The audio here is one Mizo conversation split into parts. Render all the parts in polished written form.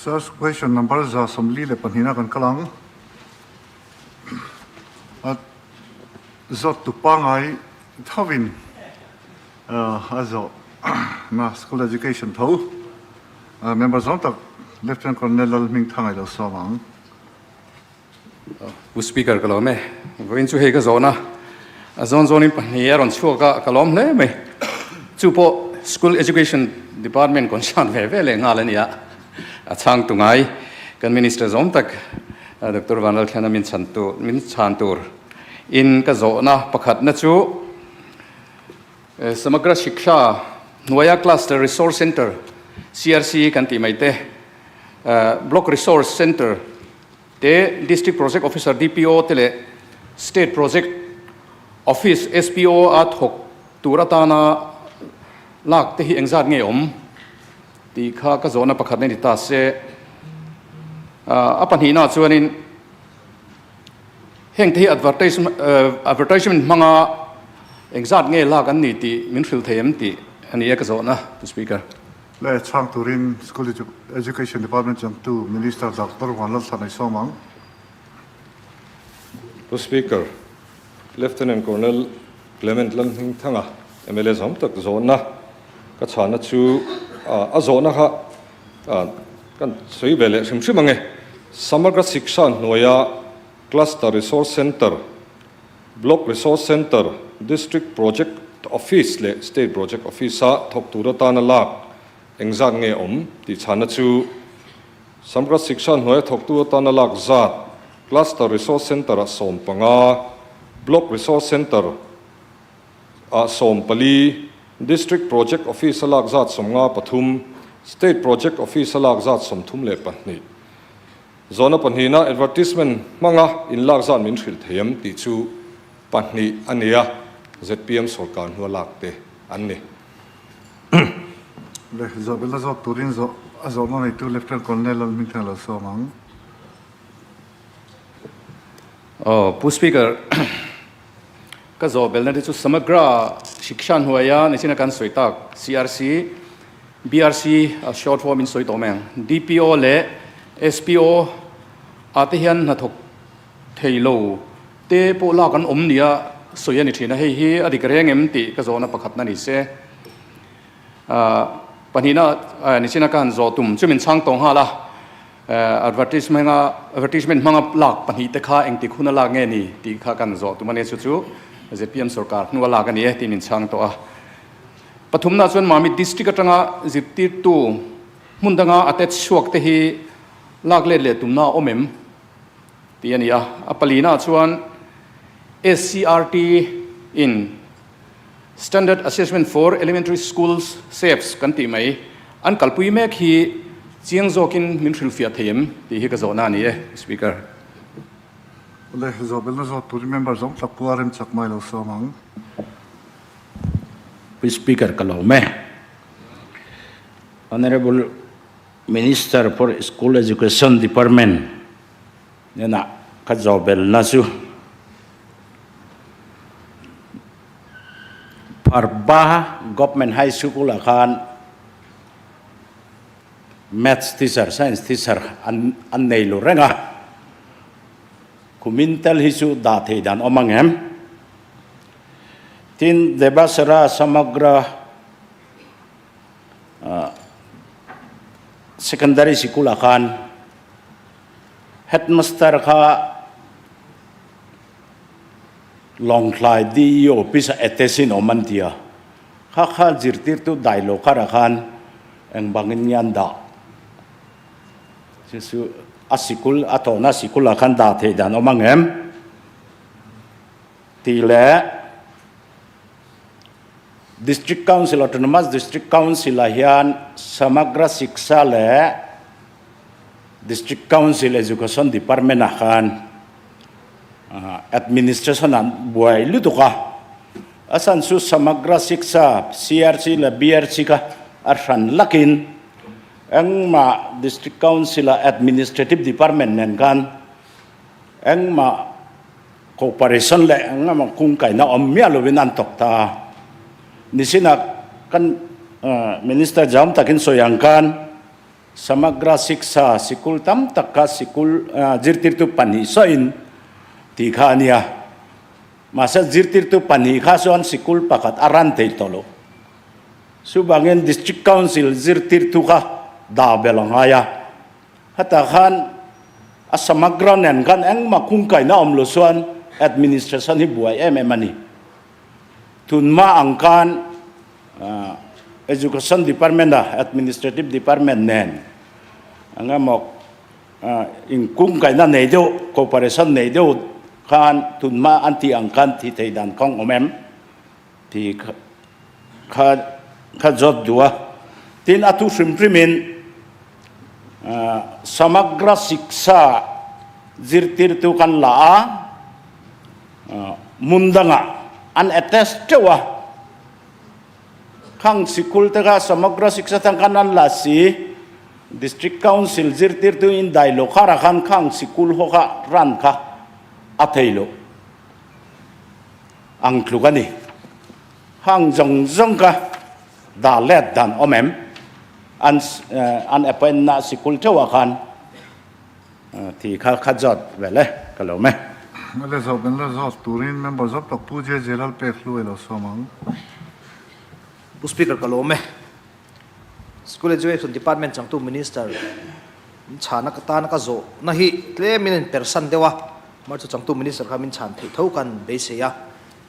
Search question number 142 na kan kal ang. A zawt tu pangai thovin a zawh na school education tho member zawng tak Lieutenant Colonel Lalhmingthanga i lo sawm ang. Pu Speaker ka lawm e. Vawiin chu hei ka zawn a, a zawn zawnin pahnih a rawn chhuak a, ka lawm hle mai. Chu pawh School Education Department concern ve ve leh nghal a ni a, a chhang tu ngai kan Minister zawm tak Doctor Vanlalthlana min chhan tur min chhan tur in ka zawhna pakhatna chu Samagra Shiksha hnuaia Cluster Resource Centre, CRC, kan tih mai te, Block Resource Centre te, District Project Officer, DPO, te leh State Project Office, SPO, a thawk tur atana lak te hi engzat nge awm tih kha ka zawhna pakhat a ni ta se. A pahnihna chuanin heng te hi advertisement hmanga engzat nge lak an ni tih min hrilh thei em tih a ni e ka zawhna, Pu Speaker. Leh chhang turin School Education Department changtu Minister Doctor Vanlalthlan a sawm ang. Pu Speaker, Lieutenant Colonel Clement Lalhmingthanga mla zawm tak zawhna ka chhana chu a zawhna kha kan sawi ve leh hrim hrim ang e. Samagra Shiksha hnuaia Cluster Resource Centre, Block Resource Centre, District Project Office leh State Project Office-a thawk tur atana lak engzat nge awm tih chhana chu Samagra Shiksha hnuaia thawktu atana lak zat Cluster Resource Centre-ah 15, Block Resource Centre ah 14, District Project Office-a lak zat 53, State Project Office-a lak zat 32. Zawhna pahnihna advertisement hmanga inlak zat min hrilh thei em tih chu pahnih a ni a, zpm sawrkar hnua lak te an ni. Le, zawhbelna zawk turin zawh a zawhna neitu Lieutenant Colonel Lalhmingthanga lo sawm ang. Aw, Pu Speaker, ka zawhbelna te chu Samagra Shiksha hnuaia nichina kan sawi tak CRC, BRC a short form in sawi tawh mai ang, DPO leh SPO ah te hian hnathawk thei lo te pawh lak an awm nia sawi a ni thin a, hei hi a dik reng em tih ka zawhna pakhatna ni se. Pahnihna nichina ka han zawh tum chu min chhang tawh nghal a, advertisement advertisement hmanga lak pahnih te kha engtik hun a lak nge ni tih kha kan zawh tum a nia, chu chu zpm sorkar hnua lak a ni e tih min chhang tawh a. Pathumna chuan Mamit District atanga zirtirtu hmun danga a tet chhuak te hi lak let leh tumna a awm em tih a ni a. A palina chuan SCRT in Standard Assessment for Elementary Schools, SAFES, kan tih mai an kalpui mek hi chiang zawkin min hrilhfiah thei em tih hi ka zawhna a ni e, Speaker. Awle, zawhbelna zawt turin member zawng tak pawh a remchak mai lo sawm ang. Pu Speaker ka lawm e. Honorable Minister for School Education Department hnenah ka zawhbelna chu Pharba Government High School ah khan Maths teacher, Science teacher an an nei lo reng a. Kumin tel hi chu dah thei dan awm ang em? Tin, Debasara Samagra Secondary Sikul-ah khan Headmaster kha Lawngtlai DEO Office-ah attach-in awm an ti a. Kha kha zirtirtu dailo karah khan engvangin nge an dah? Chu chu a sikul a tawhna sikulah khan dah theih dan awm ang em? Tih leh District Council, Autonomous District Council ah hian Samagra Shiksha leh District Council Education Department ah khan Administration an buai lutuk a, a chhan chu Samagra Shiksha, CRC leh BRC kha a hran lakin engmah District Council ah Administrative Department nen khan engmah Cooperation leh engemaw kungkaihna awm miah lovin an thawk ta a. Nisinah kan Minister zam takin sawi ang khan Samagra Shiksha sikul tam tak kha sikul zirtirtu pahnih sawiin tih kha a nia. Mahse zirtirtu pahnih kha chuan sikul pakhat a ran thei tawh lo. Chuvangin District Council zirtirtu kha dah belh a ngai a. Hetah khan a Samagra nen khan engmah kungkaihna awm lo chuan administration hi buai em em a ni. Tunhma ang khan Education Department a Administrative Department nen engemaw inkungkaihna nei deuh, cooperation nei deuh khan tunhma an tih ang khan thi thei dan kawng awm em tih kha kha zawt duh a. Tin a thu hrim hrimin Samagra Shiksha zirtirtu kan la a. Hmun dangah an attach teuh a, khang sikul te kha Samagra Shiksha tang khan an la si, District Council zirtirtu in dai lo kharah khan khang sikul ho kha run kha a thei lo ang tluk a ni. Khang zawng zawng kha dah let dan awm em? An an appoint na sikul theuhah khan. Ti kha kha zawt vel e, ka lo me. A le zawt kan la zawt turin member zawt tak Pu JJ Lalpek Hluai lo sawm ang. Pu Speaker ka lawm e. School Education Department changtu Minister min chhana ka tana ka zawh na hi tlem in a in persan deuh a, mar chu changtu Minister kha min chhan theih tho kan beisei a,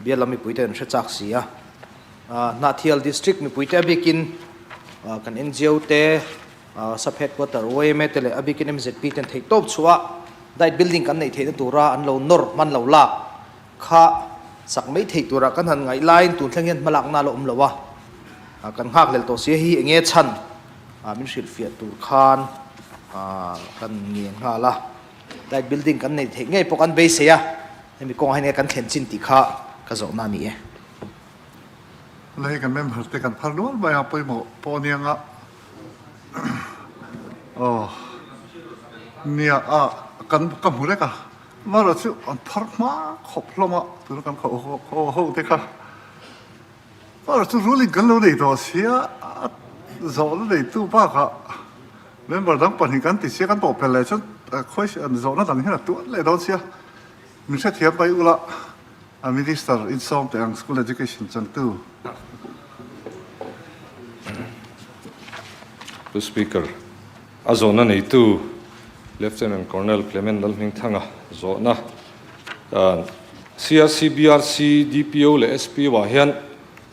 bial lam mipui te kan hre chak si a. Hnahthial District mipui te a bikin kan NGO te, Sub Headquarter yma te leh a bikin mzp ten theih tawp chhuah diet building kan neih theihna tura an lo nawr hman lo lak kha sak mai theih tura kan han ngaih laiin tun thleng hian hmalakna a la awm lo a, kan nghakhlel tawh sia hi enge chhan min hrilhfiah tur khan kan ngen nghal a, diet building kan neih theih ngei pawh kan beisei a, hemi kawngah hian enge kan thlen chin tih kha ka zawhna a ni e. Hei kan member te kan phar nual mai a pawimawh pawh aniang a. Aw nia a kan ka hmu rek a mara chu an phar hma khawp hlawm a tuna kan kho ho ho te kha mara chu ruling kan lo nei tawh sia a zawhna neitu bakah member dang pahnih kan ti sia kan pawh pel leh chuan khawi an zawhna dang hian a tuar leh dawn sia min hrethiam mai ula a minister insawm teh ang school education changtu. Pu Speaker, a zawhna neitu Lieutenant Colonel Clement Lalhmingthanga zawhna CRC, BRC, DPO leh SPO ah hian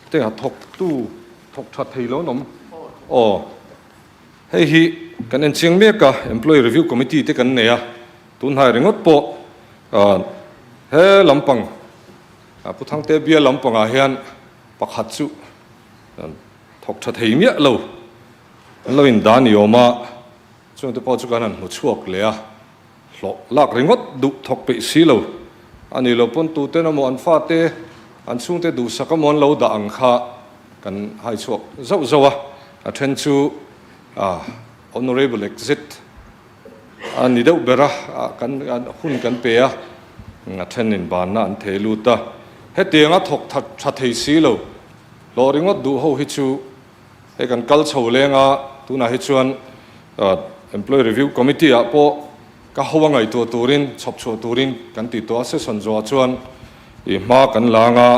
tengah thawktu thawk tha thei lo an awm. Aw, hei hi kan enchiang mek a, Employee Review Committee te kan nei a, tunhnai ringawt pawh he lampang Pu Thangte bial lampangah hian pakhat chu thawk tha thei miah lo an lo indah ni awm a, chungte pawh chu kan han hmu chhuak leh a, hlawh lak ringawt duh thawk peih si lo a ni lo pawn tuten emaw an fate an chhungte duhsak emaw an lo dah ang kha kan hai chhuak zauh zauh a, a then chu honourable exit A ni deuh ber a, kan hun kan pe a, a thenin banna an thei lut a. Hetianga thawk that tha thei si lo, hlawh ringawt duh ho hi chu hei kan kal chho leng a, tunah hi chuan Employee Review Committee ah pawh ka ho a ngaihtuah turin, chhawp chhuah turin kan ti tawh a, session zawhah chuan i hma kan lang a,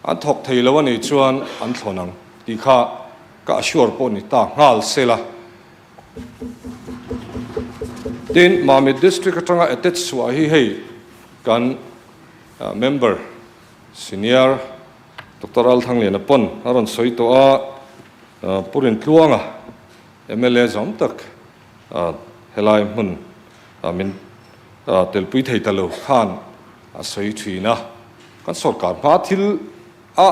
an thawk thei lo a nih chuan an thlawn ang tih kha ka assure pawh ni ta nghal sela. Tin, Mamit District atanga attach chhuah hi hei kan member senior Doctor Ralthangliana pawn a rawn sawi tawh a, Pu Rintluanga mla zawm tak helai hmun min telpui thei ta lo khan a sawi thin a, kan sorkar hma thil a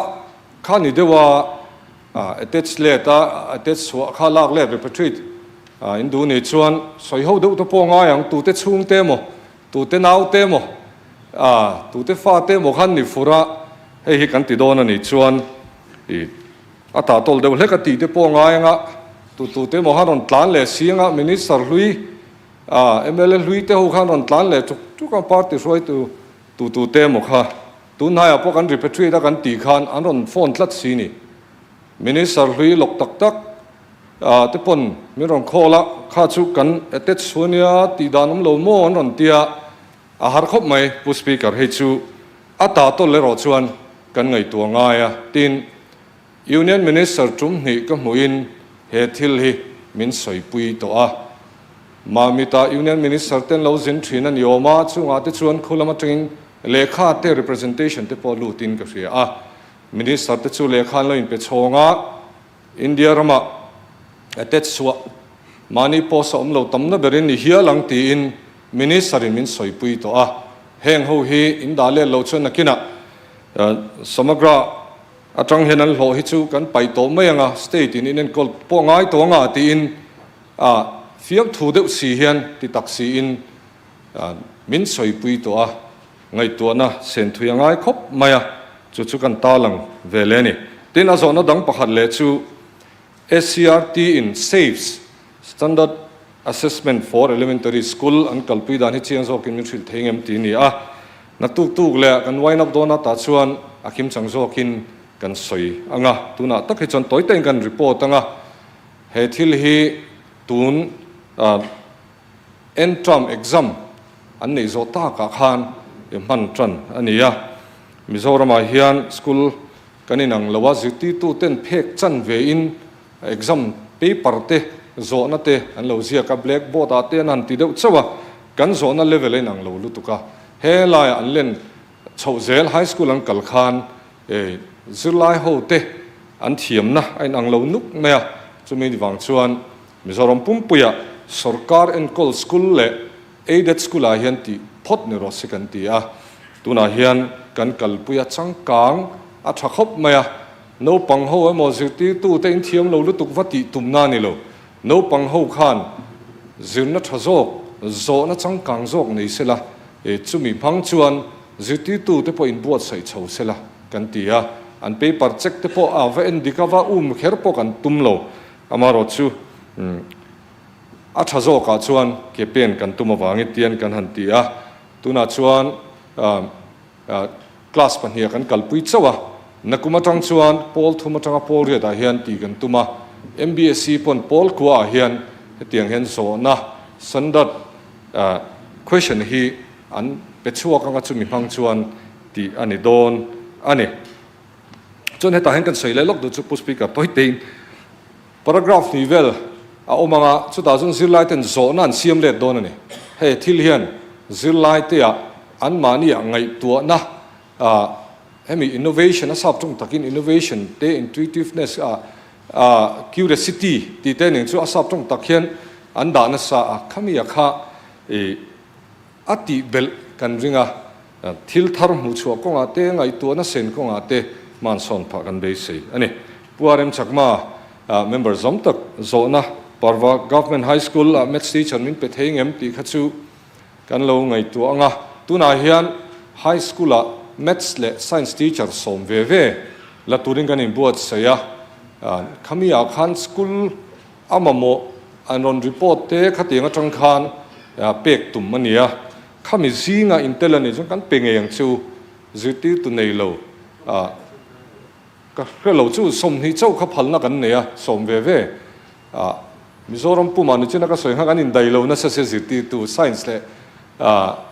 kha ni deuh a. Attach let a, attach chhuah kha lak let repatriate in duh nih chuan sawi ho deuh te pawh ngai ang, tute chhungte emaw, tute naute emaw, tute fate emaw khan ni fur a, hei hi kan ti dawn a nih chuan i a tah tawl deuh hlek a tih te pawh ngai ang a, tu tute emaw khan rawn tlan leh si ang a, Minister hlui, mla hlui te ho khan rawn tlan leh tuk tuk ang party hruaitu tu tute emaw kha. Tunhnaiah pawh kan repatriate a kan tih khan an rawn phone tlat si ni. Minister hlui lawk tak tak. Te pawn min rawn call a, kha chu kan attach thu ania tih dan awm lo maw an rawn tia, a har khawp mai Pu Speaker hei chu a ta tawl erawh chuan kan ngaihtuah ngai a, tin Union Minister tum hnih ka hmuhin he thil hi min sawipui tawh a, Mamita Union Minister ten lo zin thin a ni awm a, chungah te chuan khu lam atangin lehkha te representation te pawh lutin ka hria a, Minister te chu lehkha an lo inpe chhawng a. India ramah attach chhuah mahni post a awm lo tamna berin ni hial ang tiin Minister in min sawipui tawh a, heng ho hi in dah let lo chuan nakinah Samagra atang hian an hlawh hi chu kan paih tawh mai ang a, state in inenkawl pawh ngai tawh anga tiin a fiamthu deuh si hian ti tak siin min sawipui tawh a. Ngaihtuahna sen thui a ngai khawp mai a, chu chu kan tarlang ve leh a ni. Tin, a zawhna dang pakhat leh chu SCERT in SAFES, Standard Assessment for Elementary School, an kalpui dan hi chiang zawkin min hrilh thei ngem tih a ni a. Naktuk tuk leh kan wind up dawn atah chuan a kim chang zawkin kan sawi ang a, tunah tak hi chuan tawi takin kan report ang a, he thil hi tun End term exam an neih zawh takah khan i hman tan a ni a. Mizoramah hian school kan inang lo a, zirtirtu ten phek chan ve in exam paper te zawhna te an lo ziak a, black board ah te an han ti deuh chauh a, kan zawhna level a inang lo lutuk a. He laiah an len chhoh zel high school an kal khan zirlai ho te an thiamna a inang lo nuk mai a, chumi vang chuan Mizoram pumpuia sorkar enkawl school leh aided school ah hian tih phawt ni rawh se kan ti a, tunah hian kan kalpui a changkang a tha khawp mai a, naupang ho emaw zirtirtu te in thiam lo lutuk va tih tumna a ni lo, naupang ho khan zirna tha zawk, zawhna changkang zawk nei sela, chumi hmang chuan zirtirtu te pawh inbuatsaih chho sela kan ti a, an paper check te pawh a va en dik a va um kher pawh kan tum lo. Amaherawh chu a tha zawkah chuan ke pen kan tum avangin tian kan han ti a, tunah chuan class pahniha kan kalpui chauh a, nakum atang chuan pawl thum atanga pawl riatah hian tih kan tum a, MBSC pawn pawl kuaah hian hetiang hian zawhna standard question hi an pe chhuak anga chumi hmang chuan tih a ni dawn a ni. Chuan hetah hian kan sawi leh lawk duh chu Pu Speaker tawi tein paragraph hnih vel a awm ang a, chutah chuan zirlai ten zawhna an siam let dawn a ni. Hei thil hian zirlai te ah anmahni ah ngaihtuahna ah hemi innovation a sap tawng takin innovation te intuitiveness ah ah curiosity tih te nen chu a sap tawng tak hian an dah nasa a, khami ah kha ih A tih belh kan ring a, thil thar hmuh chhuah kawngah te, ngaihtuahna sen kawngah te hmansawn phah kan beisei a ni. Pu RM Chakma, member zawm tak zawhna Parva Government High School ah Maths teacher min pe thei ngem tih kha chu kan lo ngaihtuah ang a, tunah hian High School ah Maths leh Science teacher sawm ve ve la turin kan inbuatsaih a, khami ah khan school A mamawh an rawn report te khatiang atang khan pek tum a ni a, khami zinga intel a nih chuan kan pe ngei ang chu, zirtirtu nei lo ah ka hre lo chu 20 chauh kha phalna kan nei a, sawm ve ve ah Mizoram pumah ni china ka sawi kha kan indai lo nasa sia zirtirtu science leh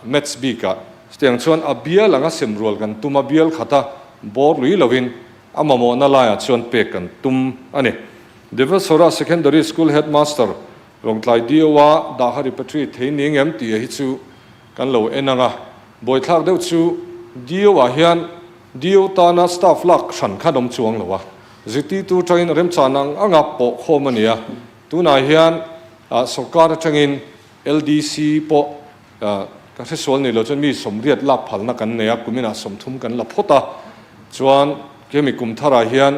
maths bik ah chutiang chuan a bial anga sem rual kan tum a, bial khata bawr lui lovin a mamawhna laiah chuan pek kan tum a ni. Devasora Secondary School Headmaster Lawngtlai DO-a dah kha repatriate thei ni ngem tih hi chu kan lo en ang a. Buaithlak deuh chu DO-ah hian DO tana staff lak hran khan awm chuang lo a, zirtirtu atangin remchan ang anga pawh khawm a ni a. Tunah hian sorkar atangin LDC pawh ka hresual ni lo chuan mi 80 lak phalna kan nei a, kuminah 30 kan la phawt a. Chuan kemi kum tharah hian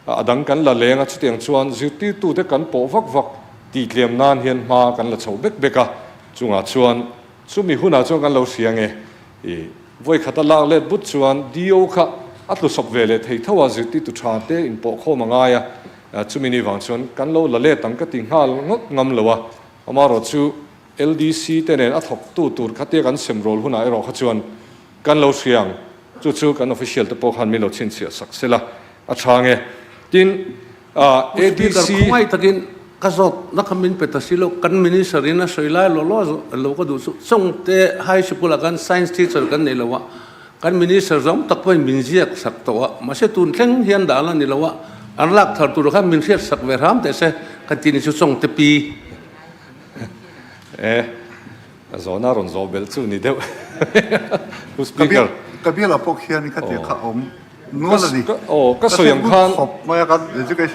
A dang kan la leng a, chutiang chuan zirtirtute kan pawh vak vak tih tlem nan hian hma kan la chho bek bek a, chungah chuan chumi hunah chuan kan lo hria nge i vawi khata lak let but chuan DO kha a tlu sawp ve leh thei tho a, zirtirtu tha te inpawh khawm a ngai a, chumi ni vang chuan kan lo la let ang ka ti nghal ngawt ngam lo a, amaherawh chu LDC te nen a thawktu tur khatia kan sem rawl hunah erawh kha chuan kan lo hria ang, chu chu kan official te pawh khan min lo chhinchhiah sak sela. A tha nge? Tin, Pu Speaker, ADC. khawngaih takin. Ka zawt na kha min pe ta si lo, kan minister in a sawi lai law law lo ka duh chu Chawngte High School ah khan Science teacher kan nei lo a, kan minister zawng tak pawhin min ziak sak tawh a, mahse tun thleng hian dah la ni lo a, an lak thar tur khan min hriat sak ve hram teh se ka ti ni chu Chawngte pi. E, a zawhna rawn zawh belh chu ni deuh. Pu Speaker. Ka bial ah pawh khian ka tih kha a awm. Nual a ni. Aw, ka sawi ang khan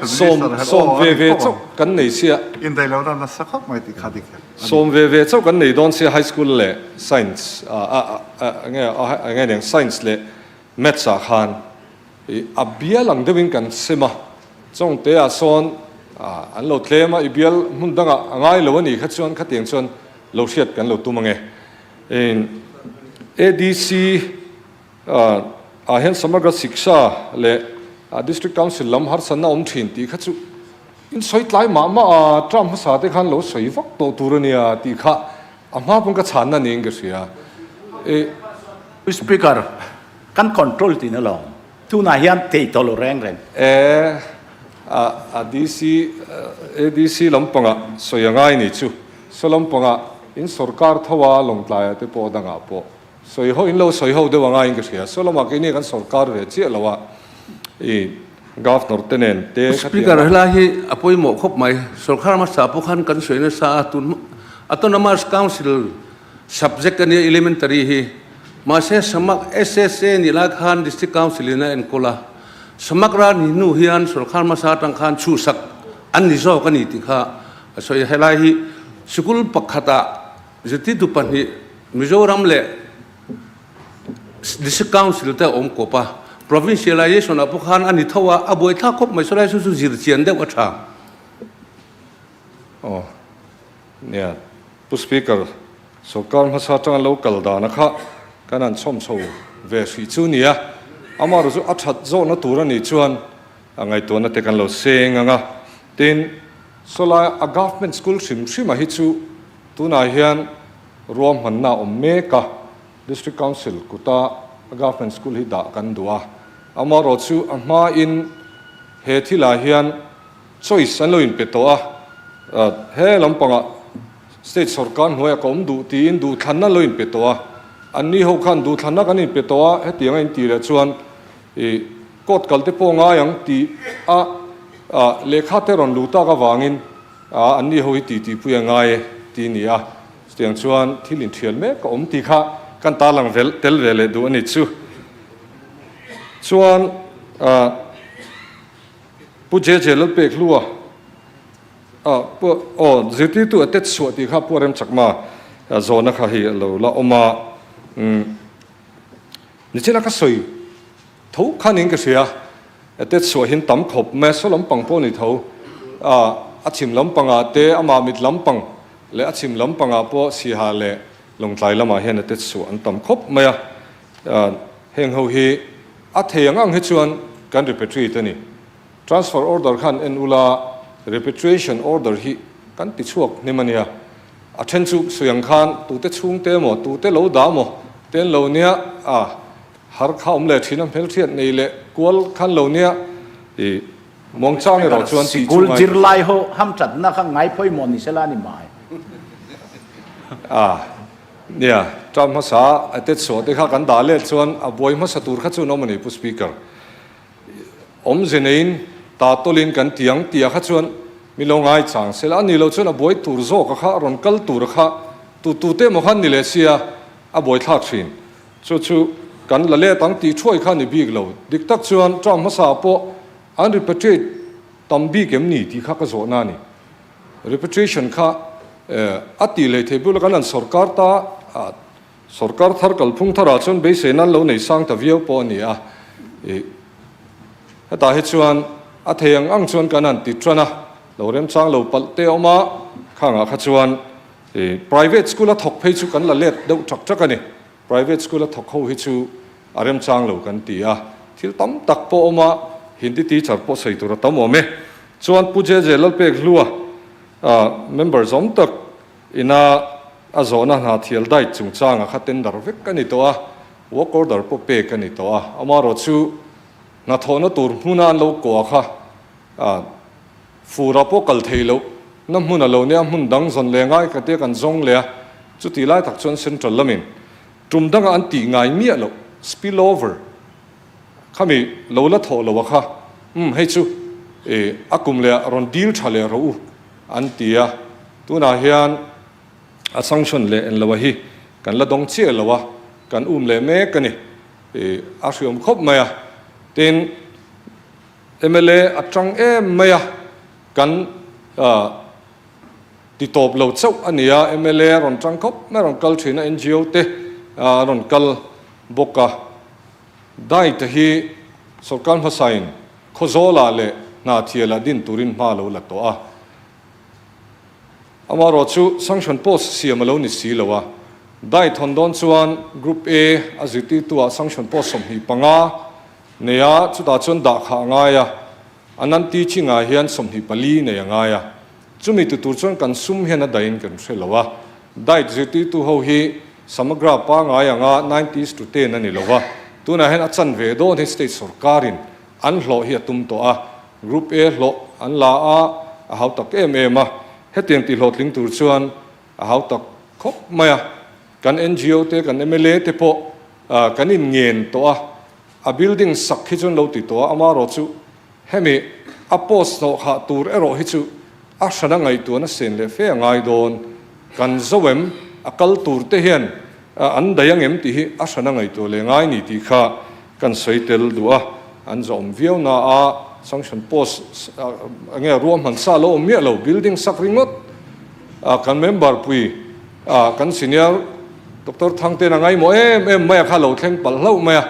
sawm ve ve chauh kan nei sia. Indaihlohna nasa khawp mai tih kha dik a ni. Sawm ve ve chauh kan nei dawn sia high school leh science nge nge niang science leh maths ah khan a bial ang deuhin kan sem a, chawngte ah sawn an lo tlem a, i bial hmun dangah a ngai lo a nih kha chuan khatiang chuan lo hriat kan lo tum ange. ADC. Ah hian Samagra Shiksha leh District Council lam harsatna awm thin tih kha chu in sawi tlai mah mah a, term hmasa te khan lo sawi vak tawh tur a nia tih kha a hma pawn ka chhanna niin ka hria. E. Speaker, kan control tih na lo, tunah hian thei tawh lo reng reng. E. A DC, ADC lampangah sawi a ngai ni chu, saw lampangah in sorkar tho a, Lawngtlaiah te pawh dangah pawh. Sawi ho in lo sawi ho deuh anga in ka hria. Saw lamah keini kan sorkar ve chiah lo a, i Governor te nen te kha Speaker helai hi a pawimawh khawp mai. Sorkar hmasa pawh khan kan sawi nasa a, tun Autonomous Council subject a nia Elementary hi. Mahse Samak SSA nih lai khan District Council in a enkawl a. Samak ral ni hnu hian sorkar hmasa atang khan chhuhsak an ni zawk a ni tih kha a sawi a. Helai hi sikul pakhatah Zirtirtu pahnih Mizoram leh District Council te a awm kawp a, Provincialization ah pawh khan a ni tho a, a buaithlak khawp mai saw lai chu chu zir chian deuh a tha. Aw nia, Pu Speaker, sorkar hmasa atanga lo kal dana kha kan han chhawm chho ve hrih chu nia, amaherawhchu a that zawhna tur a nih chuan a ngaihtuahna te kan lo seng ang a, tin sawlai a government school hrim hrim ah hi chu Tunah hian ruahmanna a awm mek a, District Council kuta Government School hi dah kan duh a, amaherawh chu a hmain he thilah hian choice an lo inpe tawh a, he lampangah State sawrkar hnuaiah ka awm duh tiin duhthlanna an lo inpe tawh a, anni ho khan duhthlanna kan inpe tawh a, hetiang a intih leh chuan ih court kal te pawh ngai ang tih a lehkha te rawn luh tak avangin A, anni ho hi ti tihpui a ngai e ti ni a, chutiang chuan thil inthial mek a awm tih kha kan tarlang vel tel ve leh duh a ni chu. Chuan ah Pu JJ Lalpekhlua ah Pu aw zirtirtu a tet chhuah tih kha Pu Remchakma zawhna kha hi a lo la awm a, umm nichina ka sawi Tho khanin ka hria, tet chhuah hin tam khawp mai a, saw lampang pawh a ni tho. A chhim lampangah te, amah mit lampang leh a chhim lampangah pawh Siha leh Lawngtlai lamah hian a tet chhuah an tam khawp mai a. Heng ho hi a thei ang ang hi chuan kan repatriate a ni. Transfer order khan en ula, repatriation order hi kan ti chhuak hnem a nia. A then chu sawi ang khan tute chhungte emaw, tute lo dah emaw te an lo nia a. Har kha awm leh thin a hmelhriat nei leh kual khan lo nia i muangchang erawh chuan tih chu Sikul ngai zirlai ho hamthatna kha ngai pawimawh ni sela ni mai. A nia, term hmasa a tet chhuah te kha kan dah let chuan a buai hmasa tur kha chu an awm a ni Pu Speaker. Awmze neiin ta tawlin kan ti ang tih ah kha chuan mi lo ngai chang sela a ni lo chuan a buai tur zawk a kha a rawn kal tur a kha tu tu te emaw khan ni leh sia a buaithlak thin. Chu chu kan la let ang tih thuai kha ni bik lo. Dik tak chuan term hmasa pawh an repatriate tam bik em ni tih kha ka zawhna a ni. Repatriation kha a tih leh thei bula kan han sawrkar ta a, sawrkar thar kalphung tharah chuan beisei nan lo nei sang ta viau pawh a ni a. Ih hetah hi chuan a thei ang ang chuan kan han ti tan a, lo remchang lo palh te a awm a, khangah kha chuan Ih, private school a thawk phei chu kan la let deuh ṭak ṭak a ni. Private school a thawk ho hi chu a remchang lo kan ti a, thil tam tak pawh awm a, Hindi teacher pawh sawi tur a tam awm e. Chuan Pu JJ Lalpekhlua, member zawm tak ina a zawhna hna thial diet chungchanga kha tender vek a ni tawh a, work order pawh pek a ni tawh a, amaherawhchu hnathawhna tur hmuna an lo kuah kha furah pawh kal thei loh. na hmun a lo nia, hmun dang zawn leh ngai ka tia kan zawng leh a, chutih lai tak chuan Central lamin tum danga an tih ngai miah loh, spill over, khami lo la thawh lo a kha, umm hei chu ih a kum leh ah rawn dil tha leh rawh u an ti a, tunah hian a sanction leh en lo a hi kan la dawng chiah lo a, kan um leh mek a ni. Ih a hriawm khawp mai a, tin mla a tang em mai a, kan ti tawp lo chauh a ni a, mla a rawn tang khawp mai a rawn kal thin a, ngo te a rawn kal bawk a, diet hi sorkar hmasain Khawzawlah leh Hnahthialah din turin hma lo la tawh a. Amaherawh chu sanction post siam a lo ni si lo a, dai thawn dawn chuan Group A a zirtirtu ah sanction post 25 nei a, chutah chuan dah khah a ngai a, a nan teaching ah hian 24 nei a ngai a, chumi tu tur chuan kan sum hian a dahin kan hre lo a, diet zirtirtu ho hi Samagra pangai anga 90s to 10 a ni lo a, tunah hian a chanve dawn hi state sorkarin an hlawh hi a tum tawh a, Group A hlawh an la a, a hau tak em em a, hetiang tih hlawhtling tur chuan a hau tak khawp mai a, kan ngo te kan mla te pawh kan in ngen tawh a, a building sak hi chuan lo ti tawh a, amaherawh chu hemi a post hnawh khah tur erawh hi chu a hrana ngaihtuahna sen leh fe a ngai dawn, kan zo em a kal tur te hian an daih ang em tih hi a hrana ngaihtuah leh ngai ni tih kha Kan sawi tel duh a, an zawm viau na a, sanction post enge ruahman sa lo awm miah lo, building sak ringawt a kan member pui a kan senior Doctor Thangten a ngaimawh em em mai a kha lo thleng palh hlauh mai a,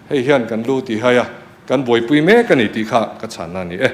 hei hian kan lu tih hai a, kan buaipui mek a ni tih kha ka chhanna a ni e.